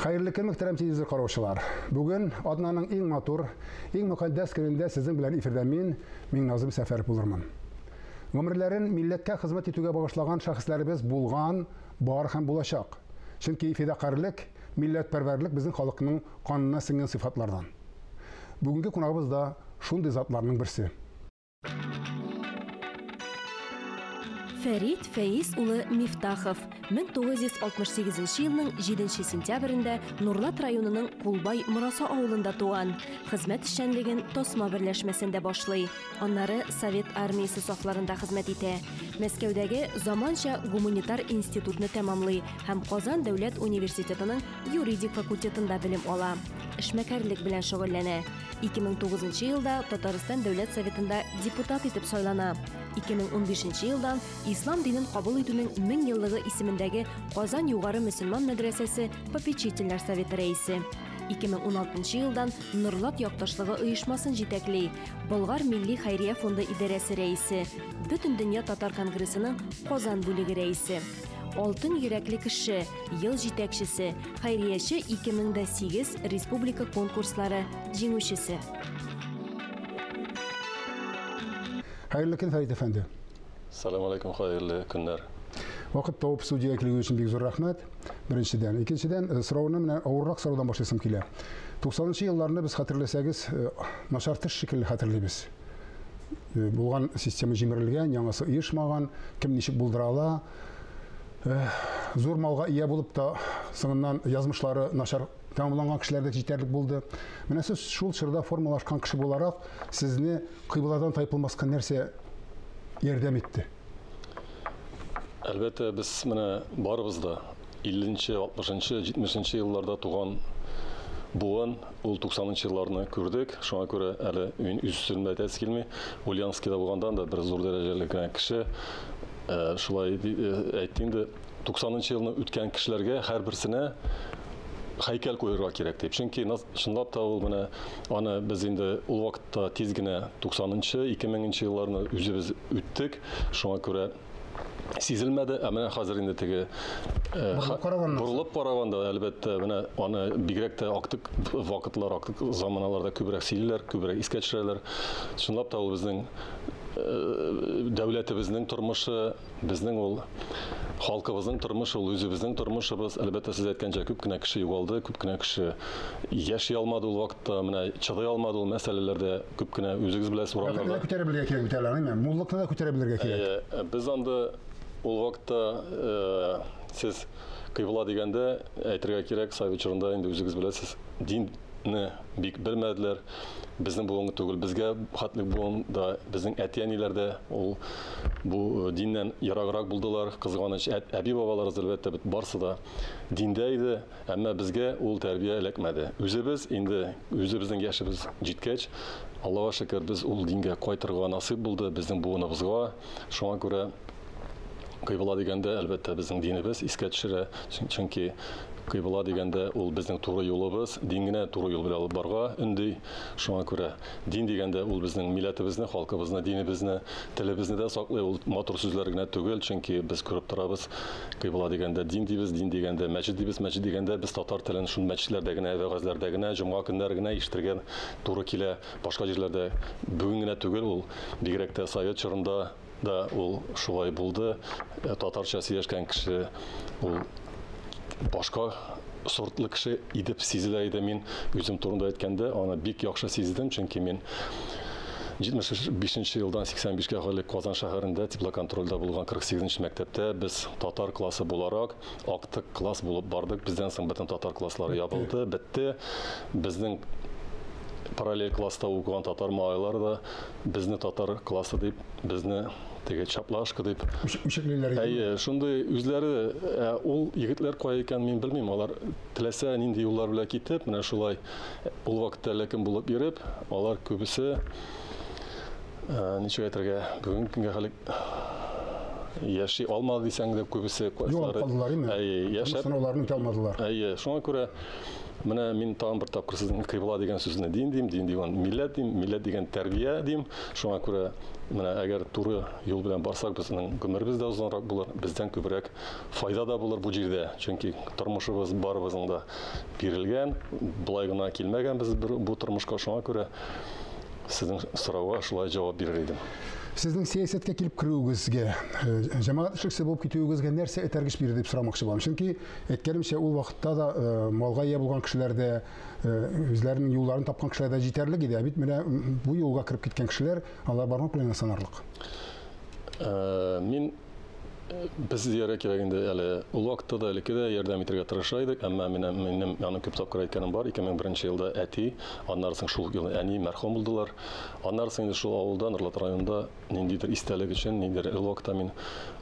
Хәерле көн, мөхтәрәм телевизор караучылар. Бүген атнаның иң матур, иң мөкатдәс көнендә сезнең белән эфирда мин, Миңназым Сәфәров булырмын. Гомерләрен милләткә хезмәт итүгә багышлаган шәхесләребез булган, бар һәм булачак. Чөнки фидакарьлек, милләтпәрвәрлек безнең халыкның канына сеңгән сыйфатлардан. Бүгенге кунагыбыз да шундый затларның берсе. Фәрит Фәиз улы Мифтахов 1968 елның 7 сентябрендә Нурлат районының Кулбай Мораса авылында туган. Хезмәт эшчәнлеген Тосма берләшмәсендә башлый. Аннары Совет армиясе сафларында хезмәт итә. Мәскәүдәге заманча гуманитар институтны тәмамлый һәм Казан дәүләт университетының юридик факультетында белем ала. Эшмәкәрлек белән шөгыльләнә. 2009 елда Татарстан Дәүләт Советында депутат итеп сайлана. 2015 елдан Ислам динен кабул итүнең 1000 еллыгы исемендәге Казан югары мөселман мәдрәсәсе попечительләр советы рәисе. 2016 елдан Норлат якташлыгы оешмасын җитәкли, Болгар милли хәйрия фонды идарәсе рәисе, Бөтендөнья татар конгрессының Казан бүлеге рәисе. Алтын йөрәкле кеше, ел җитәкчесе, хәйрияче 2008 республика конкурслары җиңүчесе. Хәерле көн, Фәрит әфәнде. Салам алейкум, хәерле көннәр. Вакыт табып студиягә килүегез өчен бик зур рәхмәт. Беренчедән. Икенчедән, сорауны менә авыррак сораудан башлыйсым килә. 90 елларны без хәтерләсәгез, начар төш шикелле хәтерлибез. Булган система җимерелгән, яңасы оешмаган, кем ничек булдыра ала. Зур малга ия булып та соңыннан язмышлары начар тәмамланган кешеләр дә җитәрлек булды. Менә сез шул чорда формалашкан кеше буларак, сезне кыйбладан тайпылмаска нәрсә ярдәм итте? Әлбәттә, без менә барыбыз да 50-нче, 60-нчы, 70-нче елларда туган буын, ул 90-нчы елларны күрдек. Шуңа күрә әле мин үз сүземдә әйтәсе килми. Ульяновскида булгандан да бер зур дәрәҗәле генә кеше шулай әйтте инде, 90-нчы елны үткән кешеләргә һәрберсенә һәйкәл куярга кирәк дип. Чөнки чынлап та ул менә аны без инде ул вакытта тиз генә 90-нчы, 2000-нче елларны үзебез үттек. Шуңа күрә сизелмәде. Ә менә хәзер инде теге борылып караганда, әлбәттә, менә аны бигрәк тә актык вакытлар, актык заманаларда күбрәк сөйлиләр, күбрәк искә төшерәләр. Чынлап та ул безнең дәүләтебезнең тормышы, безнең ул халкыбызның тормышы, ул үзебезнең тормышыбыз. Әлбәттә, сез әйткәнчә, күп кенә кеше югалды, күп кенә кеше яши алмады ул вакытта, менә чыдый алмады ул мәсьәләләрдә, күп кенә үзегез беләсез урамнарда. Бәхетне дә күтәрә белергә кирәк бит әле, әйме? Муллыкны да күтәрә белергә кирәк. Без анда ул вакытта сез кыйбла дигәндә әйтергә кирәк, совет чорында инде үзегез беләсез, динне бик белмәделәр. Безнең буын түгел, безгә хәтле буын да, безнең әти-әниләр дә ул бу диннән ераграк булдылар. Кызганыч, әби-бабаларыбыз әлбәттә бит барсы да диндә иде, әмма безгә ул тәрбия эләкмәде. Үзебез инде үзебезнең яшебез җиткәч, Аллага шөкер, без ул дингә кайтырга насыйп булды безнең буыныбызга. Шуңа күрә кыйбла дигәндә, әлбәттә, безнең динебез искә төшерә, чөнки кыйбла дигәндә ул безнең туры юлыбыз, дин генә туры юл белән алып барга өнди. Шуңа күрә дин дигәндә ул безнең милләтебезне, халкыбызны, динебезне, телебезне дә саклый. Ул матур сүзләр генә түгел, чөнки без күреп торабыз, кыйбла дигәндә дин дибез, дин дигәндә мәчет дибез, мәчет дигәндә без татар телен шул мәчетләрдә генә, вәгазьләрдә генә, җомга көннәре генә ишетергә туры килә. Башка җирләрдә бүген генә түгел ул, бигрәк тә совет чорында да ул шулай булды. Татарча сөйләшкән кеше ул башка сортлы кеше идеп сизелә иде. Мин үзем турында әйткәндә, аны бик яхшы сиздем, чөнки мин 75 елдан 85-кә хәтле Казан шәһәрендә теплоконтрольдә булган 48 мәктәптә без татар классы буларак актык класс булып бардык. Бездән соң бөтен татар класслары ябылды, бетте. Безнең параллель класста укыган татар малайлары да безне татар классы дип, безне теге чаплашка дип үчеклиләр иде. Әйе, шундый үзләре, ул егетләр кая икән мин белмим, алар теләсә нинди юллар белән китеп, менә шулай ул вакытта әллә кем булып йөреп, алар күбесе, ничек әйтергә, бүгенге көнгә хәле яши алмады дисәң дә күбесе Югалып калдылар, име? Әйе, яшәп. Сынауларын үтә алмадылар. Әйе, шуңа күрә менә мин тагын бер тапкыр сезнең кыйбла дигән сүзне дин дим, дин дигән милләт дим, милләт дигән тәрбия дим. Шуңа күрә менә әгәр туры юл белән барсак, безнең гомеребез дә озынрак булыр, бездән күбрәк файда да булыр бу җирдә. Чөнки тормышыбыз барыбызның да бирелгән, болай гына килмәгән без бу тормышка. Шуңа күрә сезнең сорауга шулай җавап бирер идем. Сезнең сәясәткә килеп керүегезгә, җәмәгать эшлеклесе булып китүегезгә нәрсә этәргеч бирде дип сорамакчы булам. Чөнки әйткәнемчә, ул вакытта да малга ия булган кешеләр дә, үзләренең юлларын тапкан кешеләр дә җитәрлек иде. Ә бит менә бу юлга кереп киткән кешеләр, алар бармак белән генә санарлык. Мин без дияргә кирәк инде әле ул вакытта да элекке дә ярдәм итәргә тырыша идек, әмма минем аны күп тапкыр әйткәнем бар. 2001 елда әти, аннары соң шул елны әни мәрхүм булдылар. Аннары соң инде шул авылда, Нурлат районында ниндидер истәлек өчен, ниндидер ул вакытта мин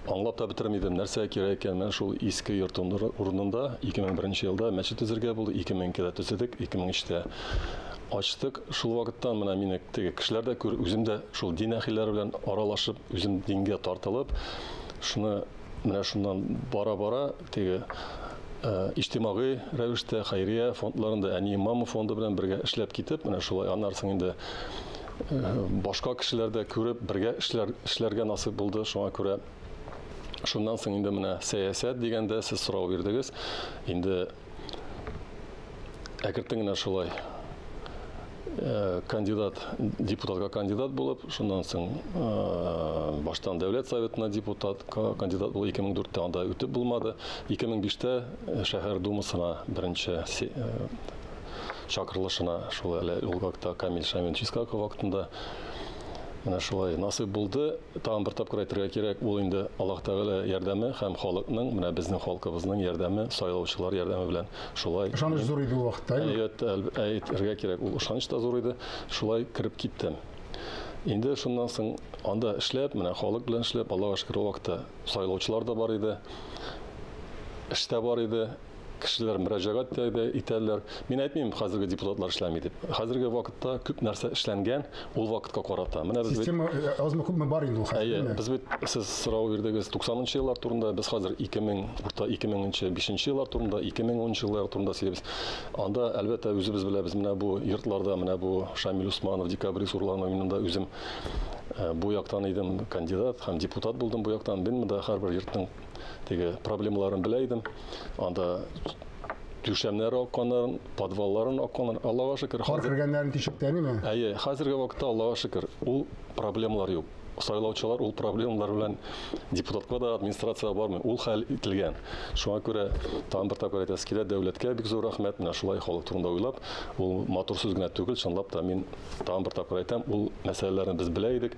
аңлап та бетерми идем, нәрсә кирәк икән. Менә шул иске йорт урынында 2001 елда мәчет төзергә булды, 2002-дә төзедек, 2003-тә ачтык. Шул вакыттан менә мине теге кешеләр дә күр, үзем дә шул дин әһелләре белән аралашып, үзем дингә тартылып, шуны менә шуннан бара-бара теге иҗтимагый рәвештә хәйрия фондларында әни мама фонды белән бергә эшләп китеп, менә шулай аннары соң инде башка кешеләр дә күреп бергә эшләргә насыйп булды. Шуңа күрә шуннан соң инде менә сәясәт дигәндә сез сорау бирдегез. Инде әкрен генә шулай кандидат, депутатка кандидат булып, шуннан соң баштан Дәүләт Советына депутатка кандидат булып 2004-тә анда үтеп булмады. 2005-тә шәһәр думасына беренче чакырылышына шул әле ул вакытта Камил Шамилович Искаков вакытында менә шулай насыйп булды. Тагын бер тапкыр әйтергә кирәк, ул инде Аллаһ Тәгалә ярдәме һәм халыкның, менә безнең халкыбызның ярдәме, сайлаучылар ярдәме белән шулай. Ышаныч зур иде ул вакытта, әйеме? Әйе, әйтергә кирәк, ул ышаныч та зур иде. Шулай кереп киттем. Инде шуннан соң анда эшләп, менә халык белән эшләп, Аллаһка шөкер, ул вакытта сайлаучылар да бар иде, эш тә бар иде. Кешеләр мөрәҗәгать тә итәләр. Мин әйтмим, хәзерге депутатлар эшләми дип. Хәзерге вакытта күп нәрсә эшләнгән ул вакытка карата. Менә без бит Система азмы күпме бар инде ул хәзер, Әйе, әйеме? без бит сез сорау бирдегез 90-нчы еллар турында, без хәзер 2000, урта 2000-нче, 5-нче еллар турында, 2010 еллар турында сөйлибез. Анда әлбәттә үзебез беләбез, менә бу йортларда, менә бу Шамил Усманов, Декабрист урларына мин монда үзем бу яктан идем кандидат һәм депутат булдым бу яктан. Мин монда һәрбер йортның теге проблемаларын белә идем. Анда түшәмнәр акканнарын, подвалларын акканнарын, Аллаһка шөкер, Кар хәзер кергәннәрен тишектәнеме? Әйе, хәзерге вакытта Аллаһка шөкер, ул проблемалар юк. Сайлаучылар ул проблемалар белән депутатка да, администрациягә бармый, ул хәл ителгән. Шуңа күрә тагын бер тапкыр әйтәсе килә, дәүләткә бик зур рәхмәт, менә шулай халык турында уйлап, ул матур сүз генә түгел, чынлап та мин тагын бер тапкыр әйтәм, ул мәсьәләләрне без белә идек.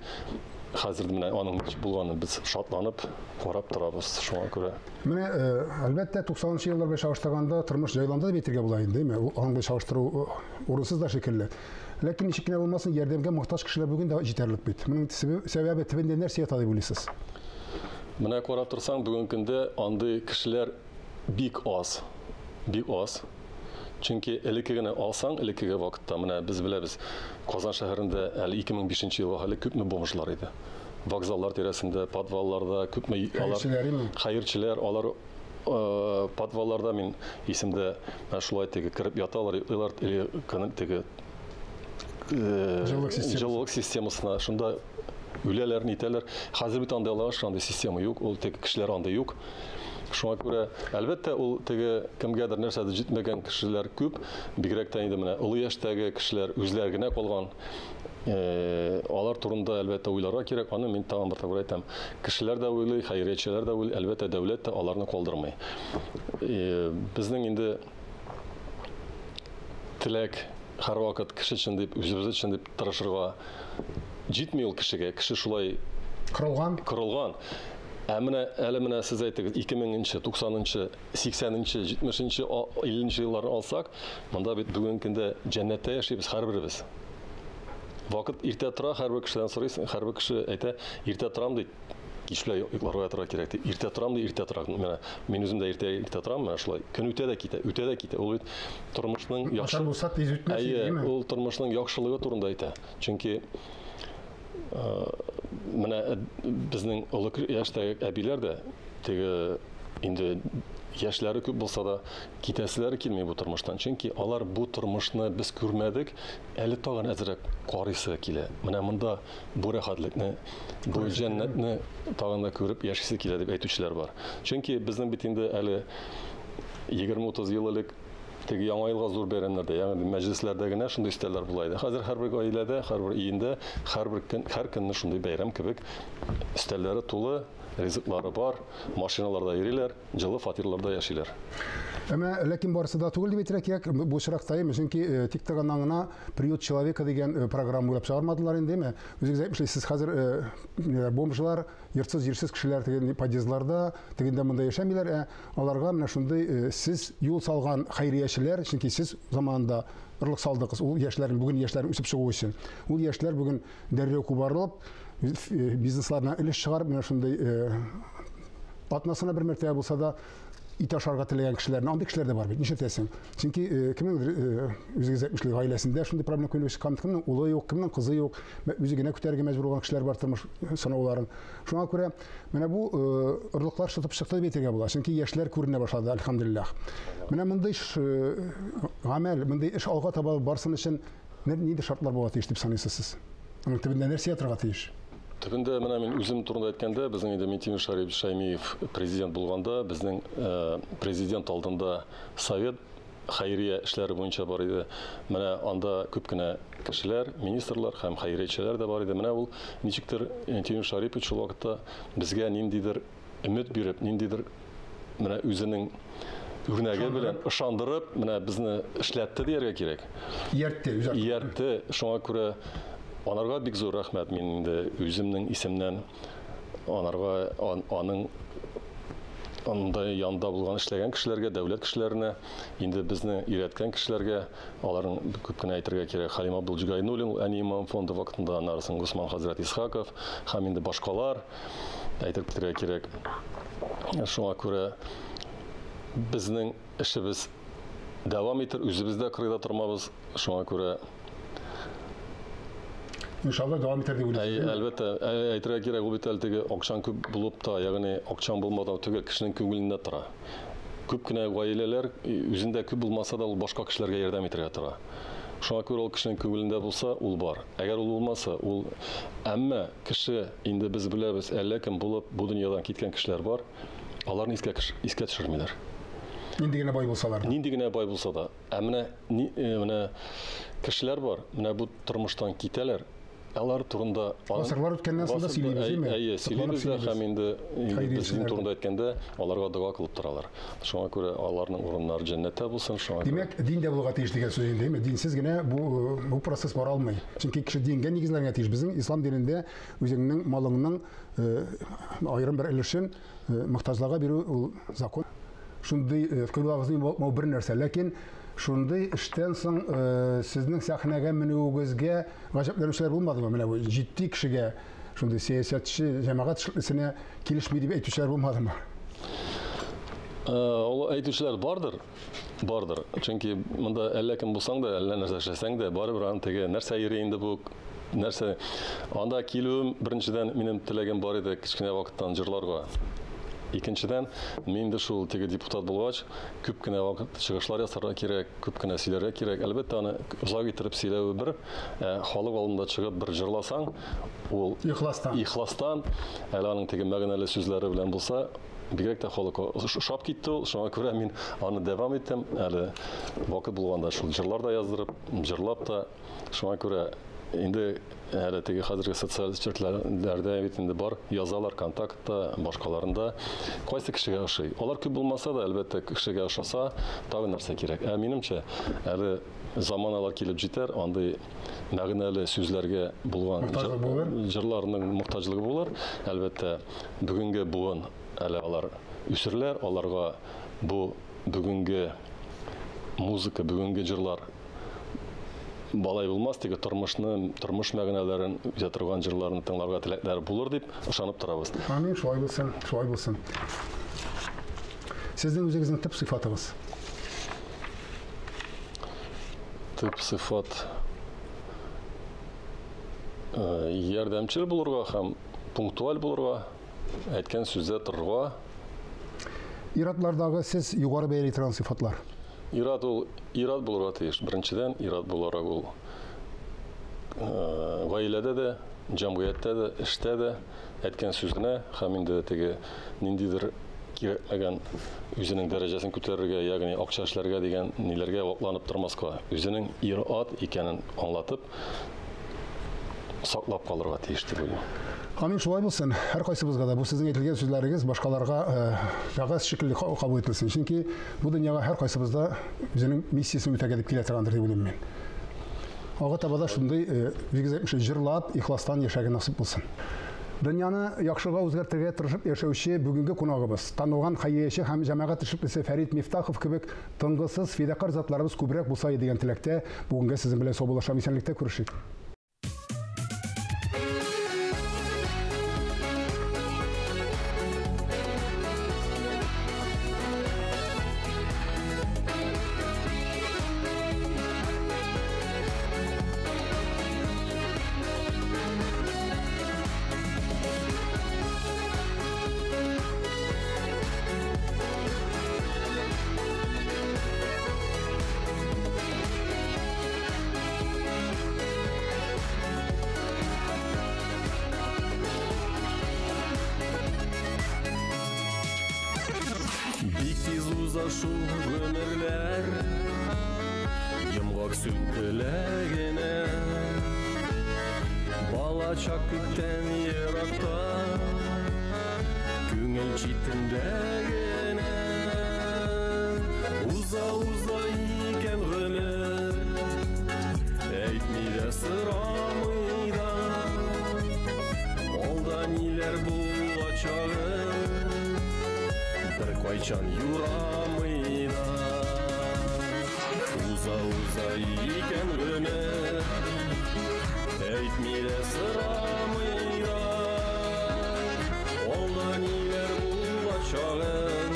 Хәзер менә аның ничек булганын без шатланып карап торабыз, шуңа күрә. Менә, әлбәттә, 90-нчы еллар белән чагыштырганда тормыш җайланды дип әйтергә була инде, әйме? Ул аның белән чагыштыру урынсыз да шикелле. Ләкин ничек кенә булмасын, ярдәмгә мохтаҗ кешеләр бүген дә җитәрлек бит. Моның сәбәбе төбендә нәрсә ята дип уйлыйсыз? Менә карап торсаң, бүгенге көндә андый кешеләр бик аз, бик аз. Чөнки элекке генә алсаң, элеккеге вакытта, менә без беләбез, Казан шәһәрендә әле 2005 елга әле күпме бомжлар иде. Вокзаллар тирәсендә, подвалларда күпме алар Хәерчеләр име? Хәерчеләр, алар подвалларда мин исемдә, менә шулай теге кереп яталар, йоклыйлар, или көнен теге Җылылык системасы. җылылык системасына шунда үләләр, нитәләр. Хәзер бит андый алар, андый система юк, ул теге кешеләр андый юк. Шуңа күрә, әлбәттә, ул теге кемгәдер нәрсәдер җитмәгән кешеләр күп, бигрәк тә инде менә олы яшьтәге кешеләр үзләре генә калган. Алар турында әлбәттә уйларга кирәк. Аны мин тагын бер тапкыр әйтәм. Кешеләр дә уйлый, хәйриячеләр дә уйлый, әлбәттә, дәүләт тә аларны калдырмый. Безнең инде теләк һәрвакыт кеше өчен дип, үзебез өчен дип тырышырга җитми ул кешегә. Кеше шулай Кырылган. Кырылган. Ә менә әле менә сез әйтегез, ике меңенче, туксанынчы, сиксәненче, җитмешенче, илленче елларны алсак, монда бит бүгенге көндә җәннәттә яшибез һәрберебез. Вакыт иртә тора, һәрбер кешедән сорыйсың, һәрбер кеше әйтә, иртә торам ди, кич белән йокларга ятырга кирәк ди. Иртә торам ди, иртә торам. Менә мин үзем дә иртә торам, менә шулай. Көн үтә дә китә, үтә дә китә. Ул бит тормышның яхшы Начар булса тиз үтмәс иде, Әйе, димме? ул тормышның яхшылыгы турында әйтә. Чөнки Менә безнең олы яшьтәге әбиләр дә теге инде яшьләре күп булса да китәселәре килми бу тормыштан. Чөнки алар бу тормышны без күрмәдек, әле тагын әзрәк карыйсы килә. Менә монда бу рәхәтлекне, бу җәннәтне тагын да күреп яшисе килә дип әйтүчеләр бар. Чөнки безнең бит инде әле 20-30 ел элек теге Яңа елга зур бәйрәмнәрдә, ягъни мәҗлесләрдә генә шундый өстәлләр була иде. Хәзер һәрбер гаиләдә, һәрбер өендә, һәрбер көн, һәр көнне шундый бәйрәм кебек өстәлләре тулы, ризыклары бар, машиналарда йөриләр, җылы фатирларда яшиләр. Әмма ләкин барысы да түгел дип әйтергә кирәк. Бу очракта чөнки тик торганнан гына «Приют человека» дигән программа уйлап чыгармадылар инде, әйме? Үзегез әйтмешли, хәзер бомжлар, йортсыз, җирсез кешеләр теге подъездларда, тегендә монда яшәмиләр, ә аларга менә шундый сез юл салган хәйриячеләр, чөнки сез заманында орлык салдыгыз, ул яшьләрнең бүген яшьләрнең үсеп чыгуы өчен. Ул яшьләр бүген дәррәү кубарылып, бизнесларына өлеш чыгарып, менә шундый атнасына бер мәртәбә булса да ит ашарга теләгән кешеләрне, андый кешеләр дә бар бит, нишләтәсең? Чөнки кемнеңдер үзегез әйтмешли гаиләсендә шундый проблема килеп чыккан, кемнең улы юк, кемнең кызы юк, үзе генә күтәрергә мәҗбүр булган кешеләр бар тормыш сынауларын. Шуңа күрә менә бу орлыклар шытып чыкты дип әйтергә була, чөнки яшьләр күренә башлады, әлхәмдүлилләһ. Менә мондый гамәл, мондый эш алга таба барсын өчен нинди шартлар булырга тиеш дип саныйсыз сез? Аның төбендә нәрсә ятырга тиеш? Төбендә менә мин үзем турында әйткәндә, безнең инде Минтимер Шарипович Шаймиев президент булганда, безнең президент алдында совет хәйрия эшләре буенча бар иде. Менә анда күп кенә кешеләр, министрлар һәм хәйриячеләр дә бар иде. Менә ул ничектер Минтимер Шарипович шул вакытта безгә ниндидер өмет биреп, ниндидер менә үзенең үрнәге белән ышандырып, менә безне эшләтте дияргә кирәк. Ияртте, үз артыннан. Ияртте. Шуңа күрә анарга бик зур рәхмәт. Мин инде үземнең исемнән анарга, аның анда янда булган эшләгән кешеләргә, дәүләт кешеләренә, инде безне өйрәткән кешеләргә, аларның күп кенә әйтергә кирәк. Халим Абдуллович Гайнуллин, ул Әни имам фонды вакытында, аннары соң Госман хәзрәт Исхаков һәм инде башкалар әйтеп китәргә кирәк. Шуңа күрә безнең эшебез дәвам итер, үзебез дә кырыйда тормабыз. Шуңа күрә Иншалла дәвам итәр дип уйлыйсыз. Әлбәттә, әйтергә кирәк, ул бит әле теге акчаң күп булып та, ягъни акчаң булмаудан түгел, кешенең күңелендә тора. Күп кенә гаиләләр үзендә күп булмаса да, ул башка кешеләргә ярдәм итәргә тора. Шуңа күрә ул кешенең күңелендә булса, ул бар. Әгәр ул булмаса, ул әмма кеше инде без беләбез, әллә кем булып бу дөньядан киткән кешеләр бар, аларны искә искә төшермиләр. Нинди генә бай булсалар да. Нинди генә бай булса да. Ә менә менә кешеләр бар, менә бу тормыштан китәләр. Алар турында гасырлар үткәннән соң да сөйлибез, әйме? Әйе, сөйлибез дә һәм инде безнең турында әйткәндә аларга дога кылып торалар. Шуңа күрә аларның урыннары җәннәттә булсын, шуңа күрә. Димәк, дин дә булырга тиеш дигән сүз инде, әйме? Динсез генә бу процесс бара алмый. Чөнки кеше дингә нигезләнергә тиеш. Безнең ислам динендә үзеңнең малыңның аерым бер өлешен мохтаҗларга бирү ул закон. Шундый кыйблагызны югалтмау бер нәрсә, ләкин шундый эштән соң сезнең сәхнәгә менүегезгә гаҗәпләнүчеләр булмадымы? Менә бу җитди кешегә, шундый сәясәтче, җәмәгать эшлеклесенә килешми дип әйтүчеләр булмадымы? Ул әйтүчеләр бардыр, бардыр. Чөнки монда әллә кем булсаң да, әллә нәрсә эшләсәң дә, барыбер аның теге нәрсә йөри инде бу, нәрсә. Анда килүем, беренчедән, минем теләгем бар иде кечкенә вакыттан җырларга. Икенчедән, мин дә шул теге депутат булгач, күп кенә вакыт чыгышлар ясарга кирәк, күп кенә сөйләргә кирәк. Әлбәттә, аны озак иттереп сөйләве бер, халык алдында чыгып бер җырласаң, ул ихластан, ихластан, әле аның теге мәгънәле сүзләре белән булса, бигрәк тә халык ошап китте ул. Шуңа күрә мин аны дәвам иттем. Әле вакыт булганда шул җырлар да яздырып, җырлап та. Шуңа күрә инде әле теге хәзерге социаль челтәрләрдә бит инде бар, язалар контактта, башкаларында. Кайсы кешегә ошый? Алар күп булмаса да, әлбәттә, кешегә ошаса, тагын нәрсә кирәк. Ә минемчә, әле заманалар килеп җитәр, андый мәгънәле сүзләргә булган җырларның мохтаҗлыгы булыр. Әлбәттә, бүгенге буын әле алар үсерләр, аларга бу бүгенге музыка, бүгенге җырлар балай булмас, теге тормышны, тормыш мәгънәләрен үтә торган җырларны тыңларга теләкләре булыр дип ышанып торабыз. Амин, шулай булсын, шулай булсын. Сезнең үзегезнең төп сыйфатыгыз? Төп сыйфат. Ярдәмчел булырга һәм пунктуаль булырга, әйткән сүздә торырга. Ир-атлардагы сез югары бәяли торган сыйфатлар? Ир-ат ул ир-ат булырга тиеш. Беренчедән, ир-ат буларак ул гаиләдә дә, җәмгыятьтә дә, эштә дә әйткән сүзенә һәм инде теге ниндидер кирәкмәгән үзенең дәрәҗәсен күтәрергә, ягъни акча эшләргә дигән ниләргә вакланып тормаска, үзенең ир-ат икәнен аңлатып, саклап калырга тиеш дип уйлыйм. Амин, шулай булсын. Һәр кайсыбызга да бу сезнең әйтелгән сүзләрегез башкаларга вәгазь шикелле кабул ителсен. Чөнки бу дөньяга һәр кайсыбыз да үзенең миссиясен үтәргә дип килә торгандыр дип уйлыйм мин. Алга таба да шундый бигез әйтмешли җырлап, ихластан яшәргә насыйп булсын. Дөньяны яхшыга үзгәртергә тырышып яшәүче бүгенге кунагыбыз, танылган хәйрияче һәм җәмәгать эшлеклесе Фәрит Мифтахов кебек тынгысыз фидакарь затларыбыз күбрәк булса иде дигән теләктә бүгенгә сезнең белән саубуллашам, исәнлектә күрешик. Бик тиз уза шул гомерләр, йомгак сүтелә генә. Балачак күптән еракта, күңел читендә генә. Уза-уза икән гомер, әйтми дә сорамый да. Алда ниләр булачагын бер кайчан юрамый да. Уза-уза икән гомер, әйтми дә сорамый да. Алда ниләр булачагын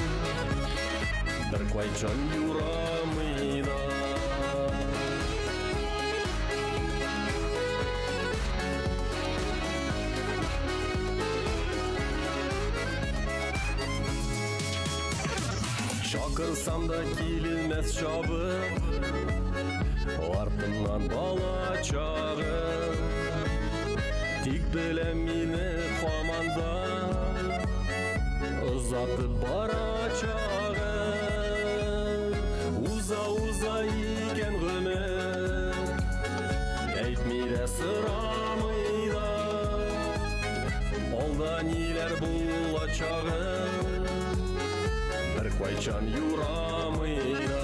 бер кайчан юрамый да. Чакырсам да килмәс чабып, артымнан бала чагы. Тик беләм мине һаман да озатып барачагы. Уза-уза икән гомер, әйтми дә сорамый да. Алда ниләр булачагын бер кайчан юрамый да.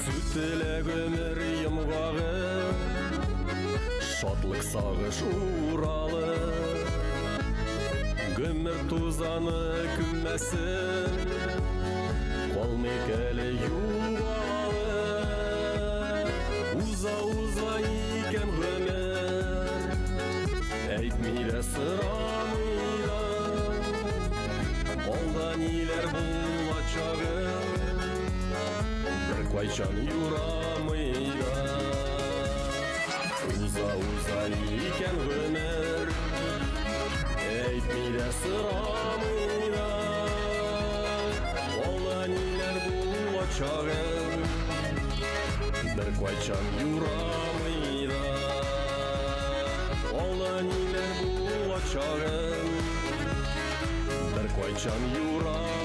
Сүтелә гомер йомгагы, шатлык сагыш уралы. Гомер тузаны күммәсен, калмыйк әле югалы. Уза-уза икән гомер, әйтми дә сорамый да. Алда ниләр булачагын бер кайчан юрамый да. Уза-уза икән гомер, әйтми дә сорамый да. Алда ниләр булачагын бер кайчан юрамый да. Алда ниләр булачагын бер кайчан юрамый.